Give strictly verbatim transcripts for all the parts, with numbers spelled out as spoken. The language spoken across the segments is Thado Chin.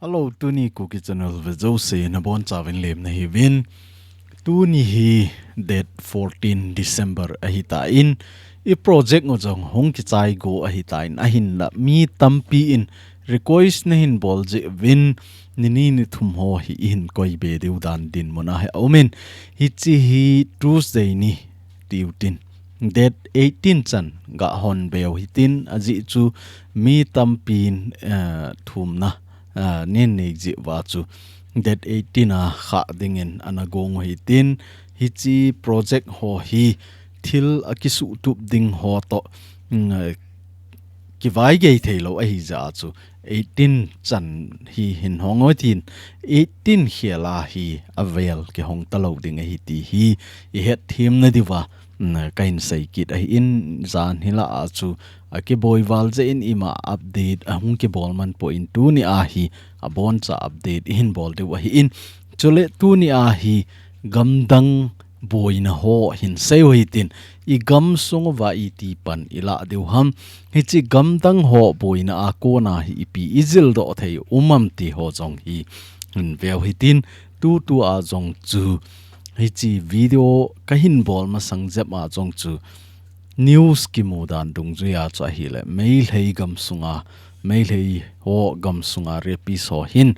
Hello, tuni Kuki Channel ve jouse nabonchauvin lemna hiuvin. Tuni hi date fourteen December ahitan, i project u jong hung kichai go ahitan, ahinla mi tampi in request nahin bol jeh uvin, nini nithum ho hi ihin koibe diu dan dinmun ahi aumin, hiche hi Tuesday ni tiu tin, date eighteen chan gahon beu hitin, ajeh chu mi tampin, eh, thumna, eh, nin nei jeh uva chu date eighteen a khah dingin ana gong u hitin, hiche project ho hi thil akisuhtup ding ho toh, mm, eh, kivaigei theilou ahi jeh a chu eighteen chan hi hin hong u hitin, eighteen khel a hi avel kihong talou ding ahi ti hi ihet themna diuva, mm, kahin sei kit ahin, jan hilah a chu akiboi val jeh in ima update ahung kibol man poi, tuni a hi aboncha update ihin bol diu ahin, chule tuni a hi gamdang boina ho hin sei u hitin, i gamsung uva iti pan ilah diu ham, hiche gamdang ho boina a kona hi ipi ijil doh thei um am ti ho jong hi hin veu hitin, tutu a jong chu hiche video kahin bol masang jep a jong chu news kimu dan dungjui a chu ahile, Meitei gamsunga, Meitei ho gamsunga rapist ho hin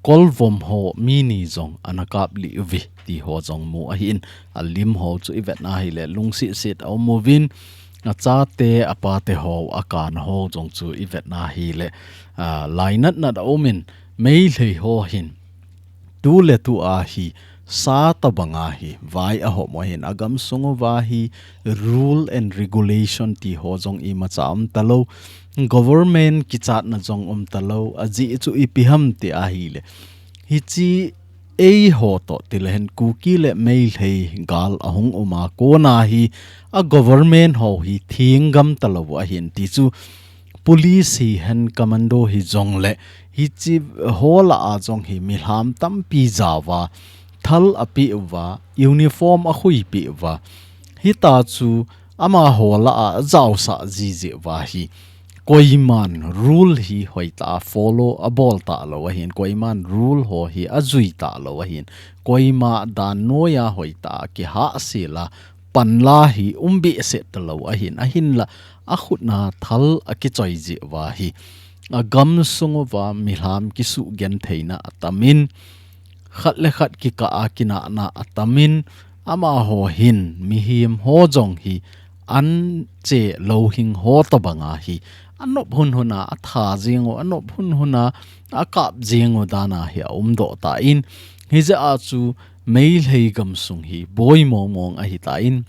kolvom ho mi ni jong ana kap lih uve ti ho jong mu ahin, alim ho chu ivet na hile lungset set aum uvin, achate, apate ho, akan ho jong chu ivet na hile, ah, lainat nat aumin, Meitei ho hin tuletu a hi sa tabanga hi vai ahom u ahin, agamsung uva hi rule and regulation ti ho jong imacha um talou, government kichatna jong um talou, ajeh chu ipi ham ti ahile, hiche eiho toh tilehen Kuki le Meitei gal ahung um a kona hi a government ho hi thenggam talou ahin ti chu, police hihen, commando hijongle hiche ho lah a jong hi milham tampi jao uva, thal apeh uva, uniform akhuipeh uva, hitia chu amaho lah a ajaosah jiji uva hi koiman rule hi hoitah a follow abol talou ahin, koiman rule ho hi ajui talou ahin, koima dan noiya hoitah a kihahsel a panla hi um behseh talou ahin, ahinla akhutna thal akichoi jeh uva hi agamsung uva milham kisugentheina atamin, khat le khat kikah a kinahna atamin, amaho hin mihem ho jong hi anche louhing ho tabanga hi anop hunhun a atha jeng u, anop hunhun a akap jeng u dan a hi aumdoh tan, hijeh a chu Meitei gamsung hi boi mongmong ahitan,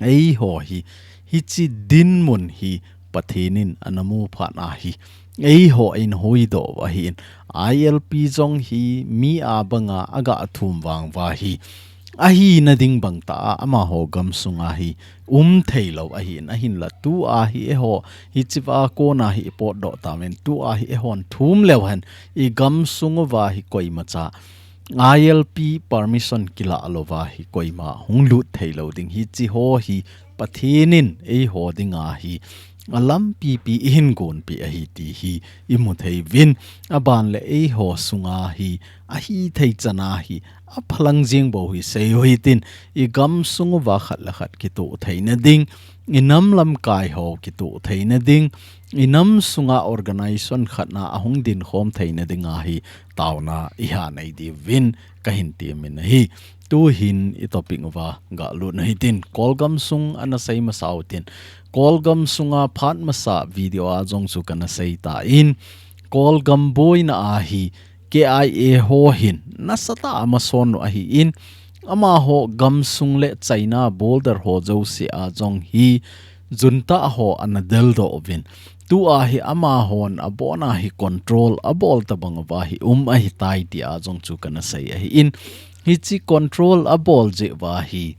eiho hi hiche dinmun hi Pathen in ana mu phat a hi eiho in huhdoh u ahin, I L P jong hi mi a banga agathum vang uva hi ahina ding bang tah a amaho gamsunga hi um theilou ahin, ahinla tua hi eiho hichea kona hi ipotdoh tauvin, tua hi eihon thum leuhen igamsung uva hi koimacha I L P permission kilah louva hi koima hung lut theilou ding, hiche ho hi Pathen in eiho dinga hi alampipi ihin gonpeh ahi ti hi imu thei uvin, aban le eiho sunga hi ahithei chana hi aphalang jeng bou hi sei u hitin, igamsung uva khat le khat kitoh theina ding, inam lamkai ho kitoh theina ding, inam sunga organization khat na ahung dinkhom theina dinga hi taona iha nei diuvin kahin temin ahi. Tuhin itopic uva galut u hitin, Kolgam sung ana sei masa u hitin, Kolgam sunga phat masa video a jong chu kana sei tan, Kolgam boina a hi K I A ho hin nasatah a amason u ahin, amaho gamsung le China border ho jouse a jong hi junta ho ana deldoh uvin, tua hi amahon abona hi control abol tabang uva hi um ahitai tia jong chu kana sei ahin, hiche control abol jeh uva hi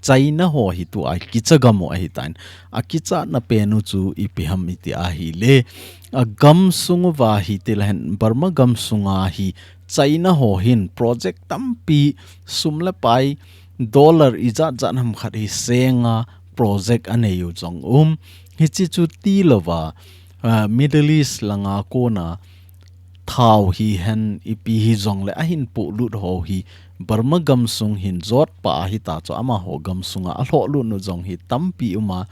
China ho hi tua kicha gam u ahitan, akichatna pen u chu ipi ham iti ahile, agamsung uva hi tilehen Burma gamsunga hi China ho hin project tampi sum le pai dollar ijat jat ham khat hi senga project anei u jong um, hiche chu tilouva, ah, Middle East langa kona thao hihen ipi hijongle ahin polut ho hi Burma gamsung hin jotpa ahita chu amaho gamsunga alhohlut u jong hi tampi uma,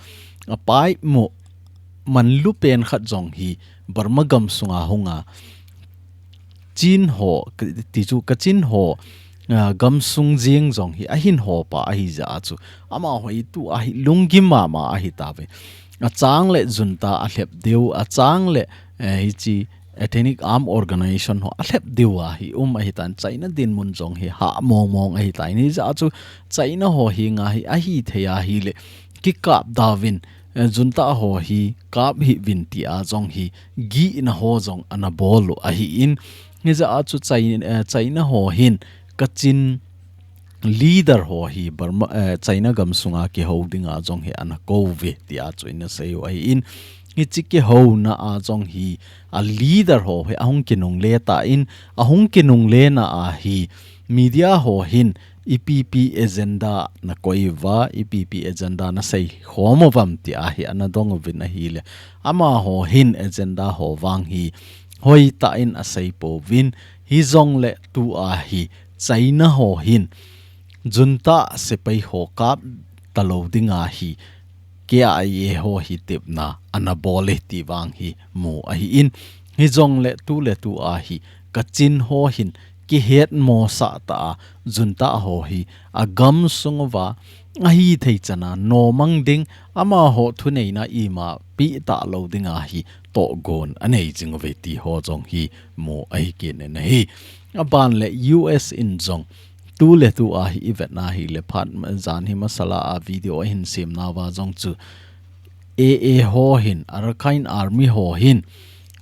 apai mu manlu pen khat jong hi Burma gamsunga hunga Chin ho, ka-, ti chu Kachin ho, ah, gamsung jeng jong hi ahin hopa ahijeh a chu amaho hi tua hi lunggim mama ahitauve. Achang le junta alhep diu, achang le, eh, hichi Ethnic Armed Organization ho alhep diu ahi um ahitan, China dinmun jong hi hah mong mong ahitan, hijeh a chu China ho hi nga hi ahithei ahile kikap dauvin, eh, junta ho hi kap hih uvin tia jong hi gihna ho jong ana bol u ahin, hijeh a chu China, eh, China ho hin Kachin leader ho hi Burma, eh, China gamsunga kiho dinga jong hi ana kouve tia chu ina sei u ahin, hichi kihouna a jong hi a leader ho hi ahung kinungle tan, ahung kinungle na a hi media ho hin ipi ipi agenda nakoi uva, ipi ipi agenda nasei khom uvam tia hi ana dong uvin ahile, amaho hin agenda ho vang hi hoitah in asei pouvin, hijongle tua hi China ho hin junta sepai ho kap talou dinga hi K I A ho hi tepna ana bol e ti vang hi mu ahin, hijongle tu le tua hi Kachin ho hin kihetmosah ta a, junta ho hi agamsung uva ahithei chana nomang ding, amaho thuneina ima pe talou dinga hi tohgon anei jing uve ti ho jong hi mu ahi kit in ahi. Aban le U S in jong tu le tua hi ivet na hile phat ma-, jan hi masala a video ahin sem nauva jong chu A A ho hin, Arakan Army ho hin,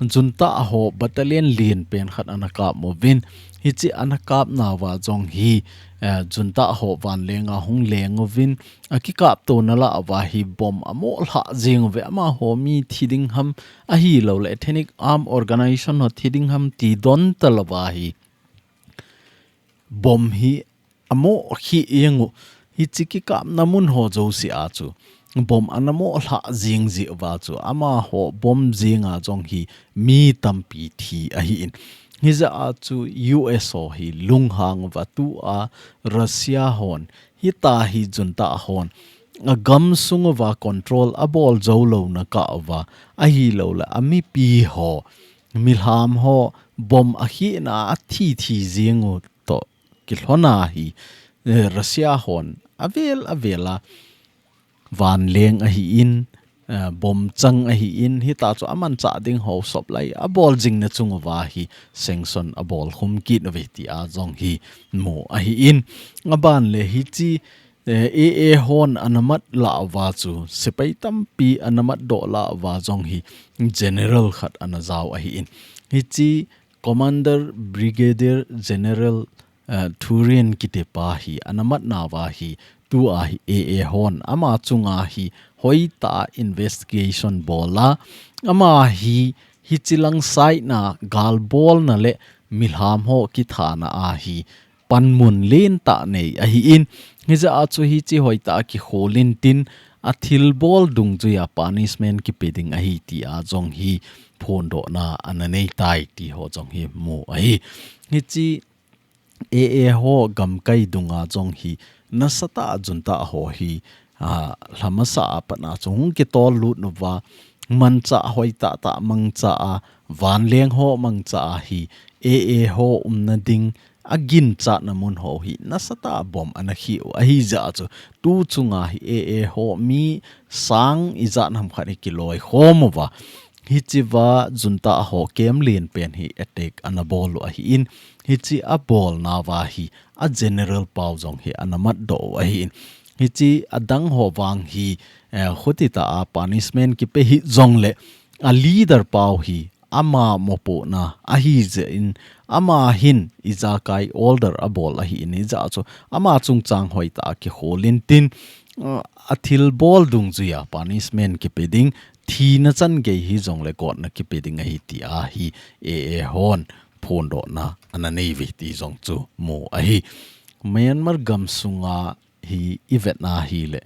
junta ho battalion lian pen khat ana kap uvin, hichi ana kap nauva jong hi, eh, junta ho vanlenga hung leng uvin, akikap tona lah uva hi bomb amohlhah jeng uve, amaho mi thi ding ham, ahilouleh Ethnic Armed Organization ho thi ding ham ti don talouva hi bomb hi amoh khih jeng u, hichi kikapna mun ho jouse a chu bomb ana mohlhah jing jeh uva chu amaho bomb jenga jong hi mi tampi thi ahin, hijeh a chu U S ho hi lunghang uva tua Russia hon, hitia hi junta hon agamsung uva control abol jou louna kah uva, ahilouleh amipi ho, milham ho bomb akhihna a thi thi jeng u toh kilhona hi, eh, Russia hon avel avel a vanleng ahin, eh, bomb chang ahin, hitia chu amanchah ding ho soplai abol jingna chung uva hi sanction abol khum kit uve tia jong hi mu ahin, aban le hichi, eh, A A hon ana mat lah uva chu sepai tampi ana matdoh lah uva jong hi general khat ana jao ahin, hichi Commander Brigadier General, eh, Thu Rien kitipa hi ana mat nauva hi tua hi A A hon ama chunga hi hoitah a investigation bol a, ama hi hichi lang saina galbolna le milham ho kithana a hi panmun lentah nei ahin, hijeh a chu hichi hoitah a kikhol intin, athilbol dungjuia punishment kipe ding ahi tia jong hi phondohna ana nei tai ti ho jong hi mu ahi. Hichi A A ho gamkai dunga jong hi nasatah a junta ho hi, a, lhamasa a pat a chu hung kitol lut uva, manchah hoitah tah mangcha a, vanleng ho mangcha a hi A A ho umna ding aginchatna mun ho hi nasatah a bomb ana khih u ahijeh a chu tu chunga hi A A ho mi sang ijat ham khat hi kiloi khom uva, hichiva junta ho camp lian pen hi attack ana bol u ahin, hichi abol nauva hi a general pau jong hi ana matdoh u ahin, hichi adang ho vang hi, eh, khutitah a punishment kipe hih jongle a leader pau hi ama mopohna ahijeh in, ama hin ijakai order abol ahin, hijeh a chu ama chungchang hoitah a kikhol intin, uh, athilbol dungjuia punishment kipe ding, thina chan gei hijongle gotna kipe ding ahi tia hi A A hon phondohna ana nei uve ti jong chu mu ahi. Myanmar gamsunga hi ivet na hile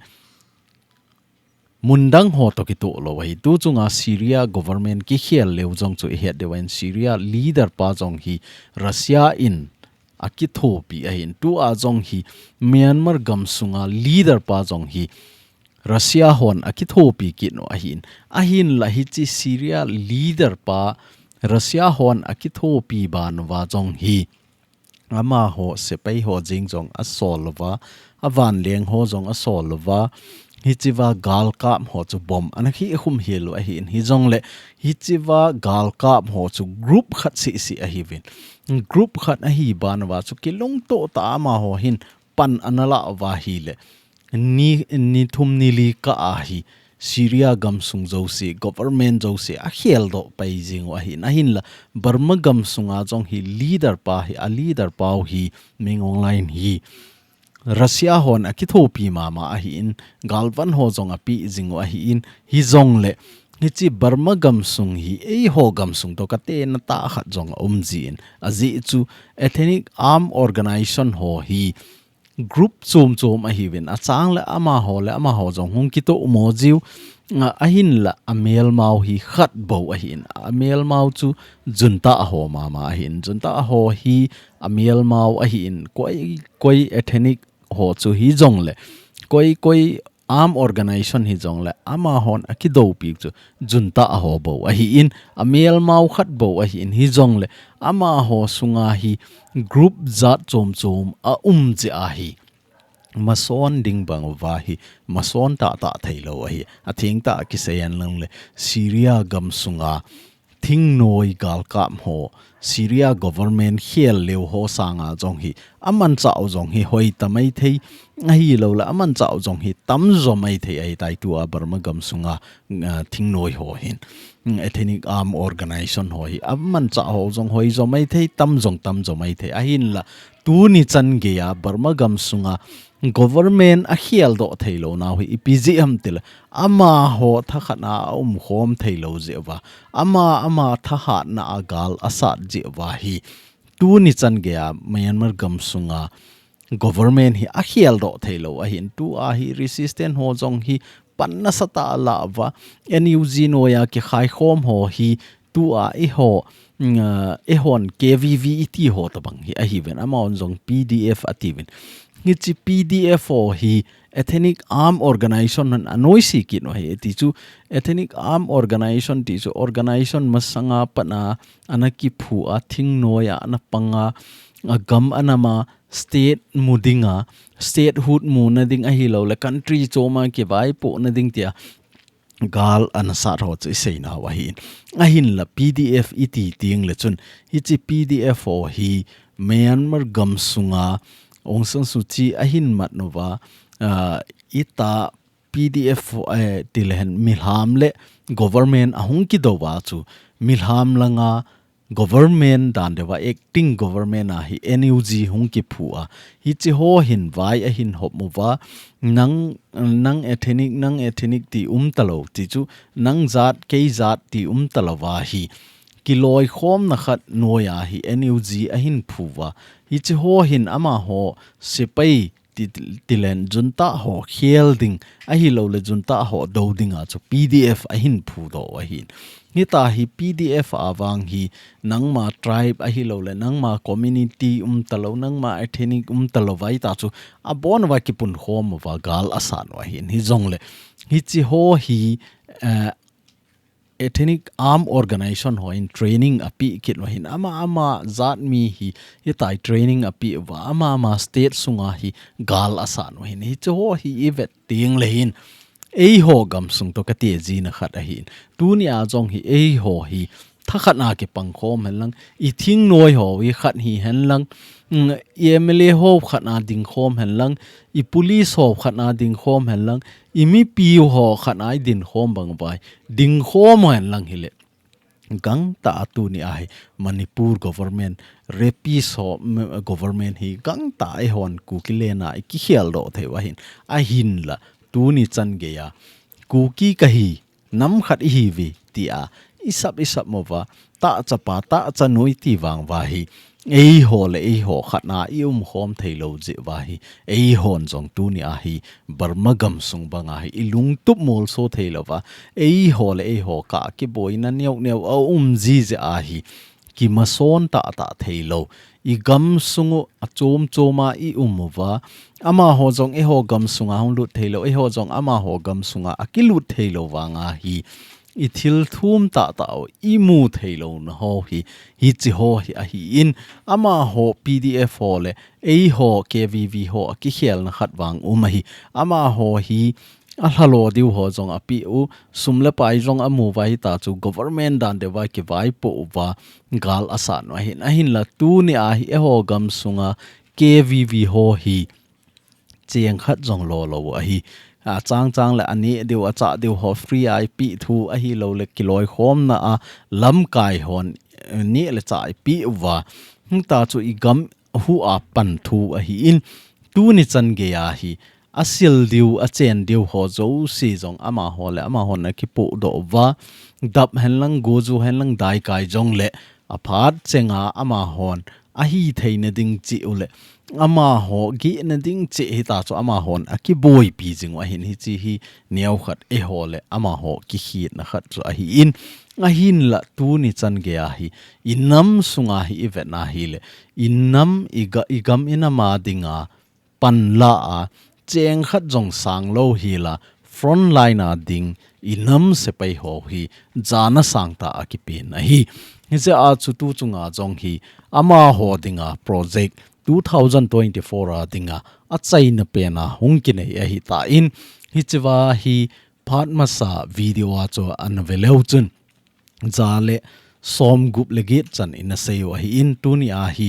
Mundang ho toh kitoh lou ahi. Tu chunga Syria government kikhel leu jong chu ihet diu ahin, Syria leader pa jong hi Russia in akithopi ahin. Tua jong hi Myanmar gamsunga leader pa jong hi Russia hon akithopi kit u ahin. Ahinla hiche Syria leader pa Russia hon akithopi ban uva jong hi amaho sepai ho jeng jong asol uva, avanleng ho jong asol uva, hichea galkap ho chu bomb ana kikhum hel u ahin, hijongle hichea galkap ho chu group khat seh seh ahiuvin. Group khat ahi ban uva chu kilungto tah a amaho hin pan ana la uva ahile, ni, ni thum ni li kah a hi Syria gamsung jouse, government jouse akheldoh pai jing u ahin, ahinla Burma gamsunga jong hi leader pa hi, a leader pau hi, Min Aung Hlaing hi Russia hon akithopi mama ahin, galvan ho jong ape jing u ahin, hijongle hiche Burma gamsung hi eiho gamsung toh katena tah khat jong aum jin, ajeh chu Ethnic Armed Organization ho hi group chom chom ahiuvin, achang le amaho le amaho jong hung kitoh mo jiu, a, ahinla amelmau hi khat bou ahin, amelmau chu junta ho mama ahin, junta ho hi amelmau ahin, koi, koi ethnic ho chu hijongle, koi, koi armed organization hijongle, amahon akidoupi chu junta ho bou ahin, amelmau khat bou ahin, hijongle amaho sunga hi group jat chom chom aum jeh ahi. Mason ding bang uva hi, mason tah tah theilou ahi. Atheng tah a kisei henlang le, Syria gamsunga thingnoi galkap ho, Syria government khel leu ho sanga jong hi, amanchah u jong hi hoita maithei, ahilouleh amanchah u jong hi tamjo maithei ahitai. Tua Burma gamsunga, ah, thingnoi ho hin, mm, Ethnic Armed Organization ho hi, amanchah ho jong hoijo maithei, tam jong tamjo maithei. Ahinla, tuni chan geiya Burma gamsunga government akheldoh theilou nau hi ipi jeh ham tile, amaho thakhat a aumkhom theilou jeh uva, ama, ama thahatna a gal asat jeh uva hi, tuni chan geiya Myanmar gamsunga government hi akheldoh theilou ahin, tua hi resistance ho jong hi pan nasatah a la uva, N U G noiya kikhaikhom ho hi tua eiho, mm, ah, eihon K V V iti ho tobang hi ahiuvin, amahon jong P D F atiuvin. Hiche P D F ho hi Ethnic Armed Organization hon anoise kit u ahi, ti chu Ethnic Armed Organization ti chu organization masanga pat a ana kiphu a, thingnoi a ana panga, agam anama, state mu dinga, statehood muna ding ahilouleh country choma kivaipohna ding tia gal ana sat ho chu isei nau ahin. Ahinla P D F iti teng le chun, hiche P D F ho hi Myanmar gamsunga Aung San Suu Kyi ahin mat uva, ah, itih P D F, eh, tile hen milham le government ahung kidou uva chu, milham langa government dan deuva, acting government a hi N U G hung kiphu a, hiche ho hin vai ahin hop uva, nang, nang ethnic, nang ethnic ti um talou, ti chu nang jat, kei jat ti um talou va hi, kiloikhomna khat noiya hi N U G ahin phu uva, hiche ho hin amaho sepai ti, tile hen junta ho khel ding, ahilouleh junta ho dou dinga chu P D F ahin phudoh u ahin. Hitia hi P D F a vang hi nangma tribe ahilouleh nangma community um talou, nangma ethnic um talou va, hitia chu abon uva kipunkhom uva gal asat u ahin. Hijongle hiche ho hi, eh, Ethnic Armed Organization hon training apeh kit u ahin, ama ama jat mi hi, hitia training apeh uva, ama ama state sunga hi gal asat u ahin. Hiche ho hi ivet teng le hin, eiho gamsung toh kati jina khat ahin. Tunia jong hi eiho hi thakhat a kipangkhom henlang, i thingnoi ho hi khat hi henlang, mm, i M L A ho khat a dingkhom henlang, i police ho khat a dingkhom henlang, i mipi ho khat a i dingkhom bang uva hi, dingkhom henlang hile, gangtah a tunia hi Manipur government, rapist ho, mm, government hi gangtah a eihon Kuki lena i kikheldoh thei u ahin. Ahinla, tuni chan geiya Kuki kahi, nam khat ihiuve, tia isap isap mo uva, tahchapa, tahchanoi ti vang uva hi, eiho le eiho khatna i umkhom theilou jeh uva hi, eihon jong tuni a hi Burma gamsung banga hi i lungtup molso theilou va, eiho le eiho kah kiboina neo neo a um jiji a hi, kimason tahtah theilou. I gamsung u achom chom a i um uva, amaho jong eiho gamsunga hung lut theilou, eiho jong amaho gamsunga akilut theilou vanga hi, i thil thum tahtah u i mu theilouna ho hi, hichi ho hi ahin, amaho P D F ho le eiho K V V ho akikhelna khat vang um ahi, amaho hi alhalo diu ho jong apeh u, sum le pai jong amu uva hita chu government dan deuva kivaipoh uva gal asat u ahin, ahinla tuni a hi eiho gamsunga K V V ho hi cheng khat jong lolou ahi. Achang chang le aneh diu, achah diu ho free a ipeh thu ahilou le kiloikhomna a lamkai hon, eh, neh le chah ipeh uva. Hita chu i gam hu a pan thu ahin, tuni chan gei a hi, asil diu, achen diu ho jouse jong amaho le amahon akipohdoh uva, dap henlang, goju henlang, daikai jong le aphat chenga amahon ahi theina ding cheh u le, amaho gihna ding cheh hita chu amahon akiboipi jing u ahin, hichi hi neo khat eiho le amaho kikhetna khat chu ahin, ahinla tuni chan gei a hi, i nam sunga hi i vetna hi le, i nam i ga-, i gam i nam a dinga panla a, cheng khat jong sang lou hi la, front line a ding i nam sepai ho hi jana sangtah a kipen ahi. Hijeh a chu tu chunga jong hi amaho dinga project two thousand twenty-four a dinga achaina pen a hung kinei ahitan, hichi uva hi phat masa video a chu ana ve leu chun, ja le som gup le get chan ina sei u ahin, tuni a hi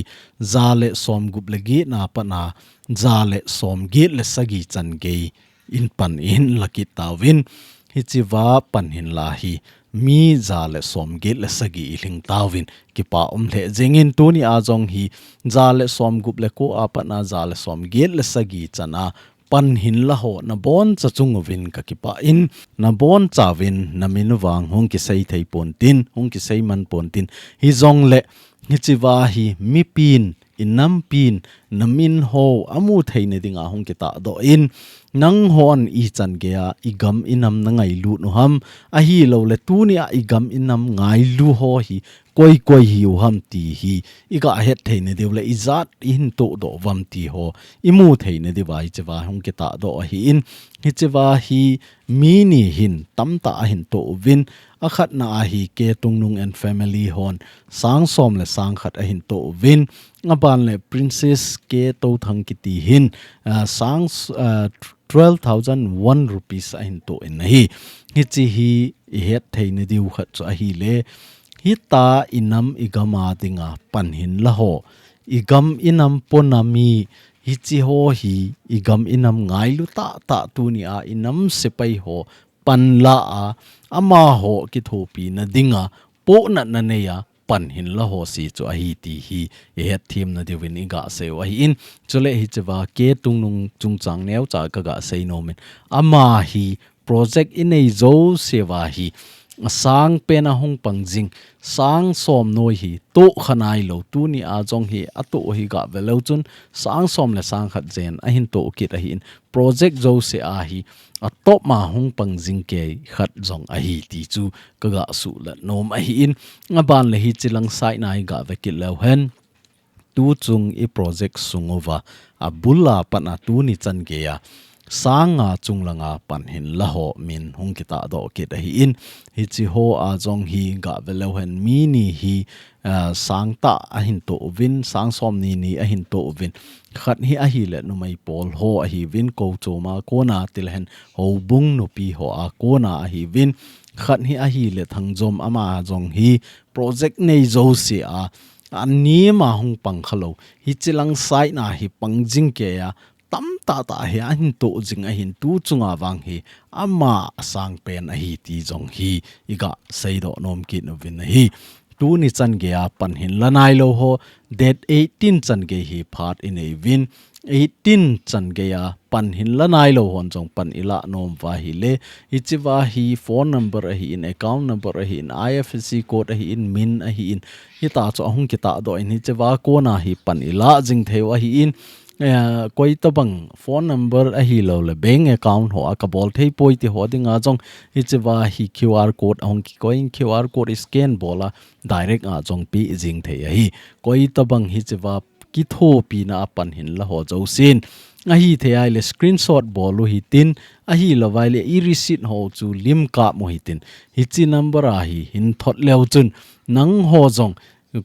ja le som gup le get na pat a ja le som get le sagi chan gei in pan in la kit tauvin, hichi uva pan hin la hi mi ja le som get le sagi i lhing tauvin, kipa um lheh jengin, tuni a jong hi ja le som gup le ko a pat a ja le som get le sagi chan a pan hin la ho naboncha chung uvin ka kipah in, nabonchauvin na min u vang hung kisei thei pon tin, hung kisei man pon tin, hijongle hichi uva hi mipin, i nampin, na min ho amu theina dinga hung kitahdoh in, nanghon ichan gei a i gam i nam na ngailut u ham, ahilou le tuni a i gam i nam ngailu ho hi koi koi hi u ham ti hi i ga het theina diu le, i jat i hin tohdoh uvam ti ho i mu theina diuva hichi uva hung kitahdoh ahin, hichi uva hi mi ni hin tamtah ahin toh uvin, akhatna a hi K Tungnung and family hon sang som le sang khat ahin toh uvin, aban le Princess K Touthang kiti hin, ah, sang s-, ah, twelve thousand one rupees ahin toh in ahi. Hichi hi i het theina diu khat chu ahile, hita i nam i gam a dinga pan hin la ho, i gam i nam pona mi, hichi ho hi i gam i nam ngailu tahtah tuni a i nam sepai ho panla a, amaho kithopina dinga pohnatna nei a pan hin la ho si chu ahi ti hi i het themna diuvin i ga sei u ahin, chule hichi uva K Tungnung chungchang neocha ka ga sei nom in, ama hi project i nei jouse uva hi asang pen a hung pang jing, sang som noi hi toh kha nailou, tuni a jong hi atoh hi ga ve leu chun sang som le sang khat jen ahin toh kit ahin, project jouse a hi atop ma hung pang jing kei khat jong ahi ti chu ka ga suhlat nom ahin, aban le hichi lang side na hi ga ve kit leu hen, tu chung i project sung uva abul a pat a tuni chan gei a sang nga chung langa pan hin la ho min hung kitahdoh kit ahin, hichi ho a jong hi ga ve leu hen mi ni hi, ah, sang tah ahin toh uvin, sang som ni ni ahin toh uvin. Khat hi ahile numei pol ho ahiuvin, Kochom a kona ti le hen Houbung nupi ho a kona ahiuvin. Khat hi ahile Thangjom, ama jong hi project nei jouse a, anem a hung pang kha lou. Hichi lang side na hi pang jing kei a, tamtah tah hi ahin toh jing ahin, tu chunga vang hi ama asang pen ahi ti jong hi i ga seidoh nom kit uvin ahi. tuni chan geiya pan hin la nailou ho, date eighteen chan gei hi phat inei uvin, eighteen chan geiya pan hin la nailou hon jong pan ila nom uva ahile, hichea hi phone number ahin, account number ahin, I F S C code ahin, min ahin, hita chu ahung kitahdoh in hichea kona hi pan ila jing thei u ahin, eh, koitabang phone number ahilou le bank account hoa kabol thei poi ti ho dinga jong hichea hi Q R code ahung kikoi in Q R code scan bol a direct a jong pe jing thei ahi. Koitabang hichea kithopina a pan hin la ho jousen ahithei ahile screenshot bol u hitin, ahilou ahile e-receipt ho chu lim kap u hitin, hiche number a hi hin thot leu chun nangho jong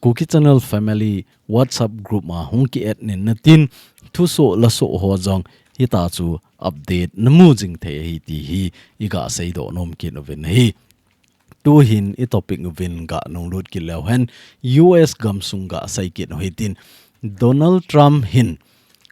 Kuki Channel Family WhatsApp group a hung ki add nin natin, thusoh lasoh ho jong hita chu update namu jing thei ahi ti hi iga seidoh nom kit uvin ahi. Tuhin i topic uvin ga nunglut kit leu hen, U S gamsung ga sei kit u hitin, Donald Trump hin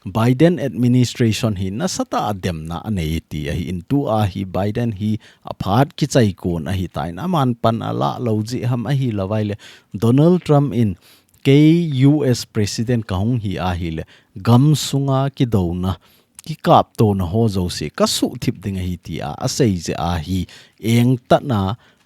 Biden administration hi nasatah a demna anei ti ahin, tua hi Biden hi aphat kichai kon ahitan, aman pan ala lou jeh ham ahilou ahile, Donald Trump in kei U S president kahung hi ahile, gamsunga kidouna, kikaptona ho jouse kasuhthip ding ahi tia asei jeh a hi, engtah na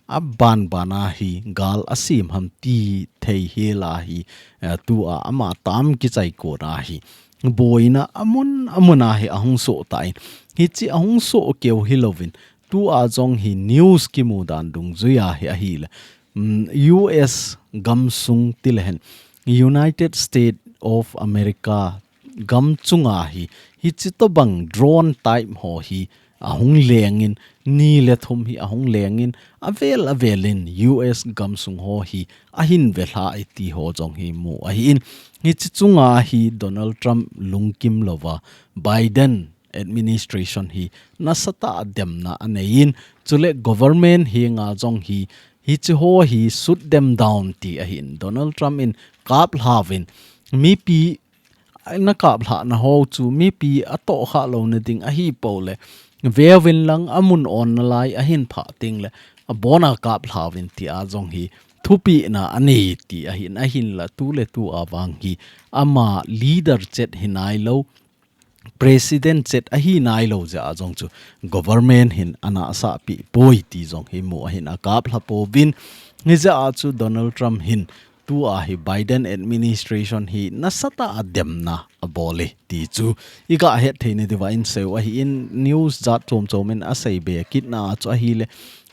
abanban a hi gal asem ham ti thei hel a hi, eh, tua ama tam kichai kon a hi, boina amun amun a hi ahung soh tan, hiche ahung soh keu hilouvin, tua jong hi news kimu dan dungjui a hi ahile, mm, U S gamsung ti le hen, United States of America gam chunga hi, hiche tobang drone type ho hi ahung lengin, ni le thum hi ahung lengin, avel avelin U S gamsung ho hi ahin velha e ti ho jong hi mu ahin, hiche chunga hi Donald Trump lungkim louva Biden administration hi nasatah a demna anei in, chule government henga jong hi, hiche ho hi shoot them down ti ahin, Donald Trump in kaplha uvin, mipi na kaplhah na ho chu mipi atohkhah louna ding ahipou le, veuvin lang amun onna lai ahin phah teng le, abona kaplha uvin tia jong hi thupehna anei ti ahin, ahinla tu le tua vang hi ama leader chet hi nailou, president chet ahi nailou jeh a jong chu government hin ana sahpeh poi ti jong hi mu ahin, akaplha pouvin, hijeh a chu Donald Trump hin tua hi Biden administration hi nasatah a demna abol e ti chu iga hetthei na diuva insei u ahin, news jat chom chom in asei be kitna chu ahile,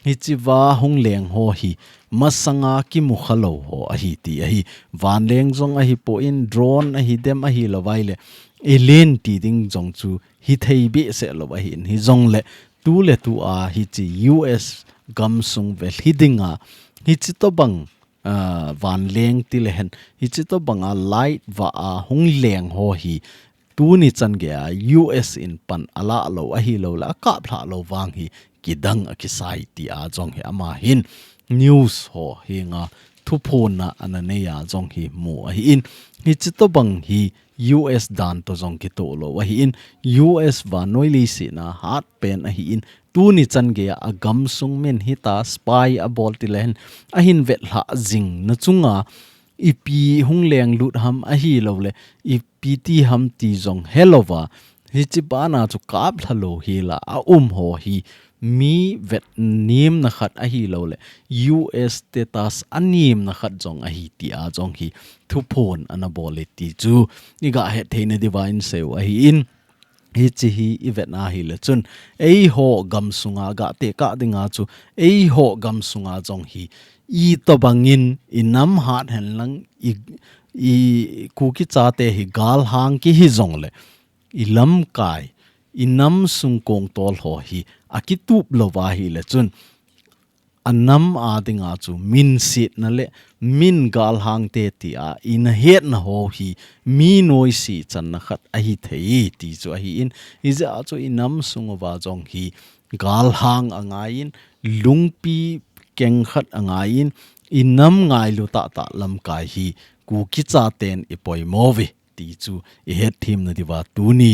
hichea hung leng ho hi masanga kimukha lou ho ahi ti ahi. Vanleng jong ahipon, drone ahidem, ahilou ahile alien ti ding jong chu hithei behseh lou ahin, hijongle tu le tua hiche U S gamsung velhi dinga hiche tobang, ah, vanleng ti le hen, hiche tobanga light vah a hung leng ho hi tuni chan geiya U S in pan alah lou ahilou le akaplhah lou vang hi kidang akisai tia jong hi ama hin news ho henga thuphonna ana nei a jong hi mu ahin, hiche tobang hi U S dan toh jong kitoh lou ahin, U S vannoi leiset a hatpen ahin, tuni chan geiya agamsung min hita spy abol ti le hen, ahin vetlhah jing na chunga ipi hung lenglut ham ahilou le, ipi ti ham ti jong helouva, hiche bana chu kaplha lou hela aum ho hi mi vetnemna khat ahilou le, U S status anemna khat jong ahi tia jong hi thuphon ana bol e ti chu iga hetthei na diuva insei u ahin, hiche hi ivet na hile chun, eiho gamsunga ga tekah dinga chu, eiho gamsunga jong hi itobangin inam hat henlang i, i Kuki chate hi galhang kihi jongle, ilamkai, inam sung kongtol ho hi akitup louva hile chun, anam a dinga chu minsetna le min galhang te tia ina hetna ho hi mi noise channa khat ahithei ti chu ahin, hijeh a chu inam sung uva jong hi galhang angaiyin, lungpi keng khat angaiyin, inam ngailu tahtah lamkai hi Kuki chaten ipoimo uve ti chu i hetthem na diuva tuni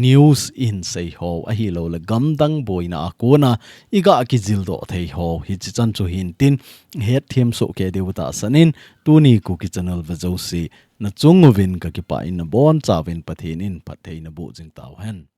news in sei ho ahilou le gamdang boina a kona i ga kijil doh thei ho hichi chan chu hin tin i hetthem soh kei diu tahsan in tuni Kuki channel ve jouse na chung uvin ka kipah in na bonchauvin Pathen in phatthei na boh jing tau hen.